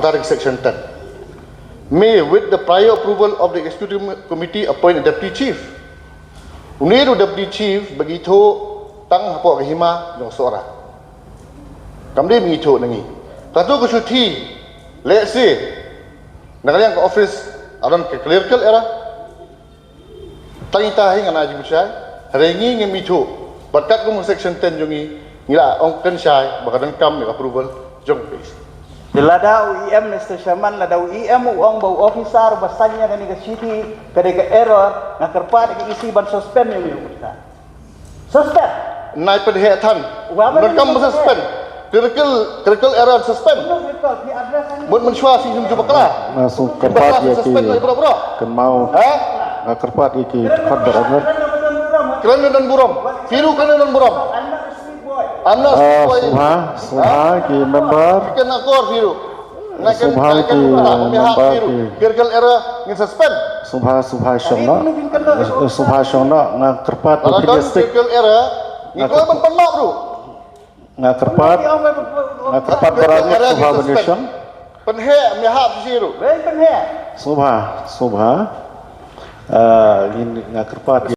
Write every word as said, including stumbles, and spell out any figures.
Under section ten. May, with the prior approval of the executive committee, appoint a deputy chief. Une ruh deputy chief ba ngi ithuh tang hapoh ka hima jong Sohra. Kam dei ba ngi ithuh na ngi. Katu ka shuti, let's say, na ka liang ka office, aron ka clerical error. Tang ita hi ngan ai jingpynshai, hynrei ngi ngim ithuh. Bad katkum ka section ten jong ngi, ngi la ong kynshai ba ka donkam ïa ka approval jong ka E C. Te lada u E M, Mister Chairman, lada u E M u ong ba u officer ba sign ïa kane ka shithi ka dei ka error, nga kyrpad ïa ka E C ban suspend ïa u officer. Suspend. Nai pynheh than. Wa ba donkam ba suspend. Clerical, clerical error suspend. Mut mynshuwa shi jum jubakla. Nga sngewkyrpad ïa ki. Kynmaw. Ha? Nga kyrpad ïa ki khot bar angat. Kren don burom. Phi ruh kren don burom. I'm not a street boy. I'm not a street boy. Sngewbha, sngewbha ki member. Kren akor phi ruh. Sngewbha ki member ki. Clerical error ngin suspend. Sngewbha, sngewbha shong noh. Sngewbha shong noh, nga kyrpad ba phi stick. Clerical error ngi kloi ban pynlong ruh. Nga kyrpad, nga kyrpad ba ngi sngewbha ban ïashong. Pynheh, me hap shi ruh. Sngewbha, sngewbha. Ah, ngin, nga kyrpad.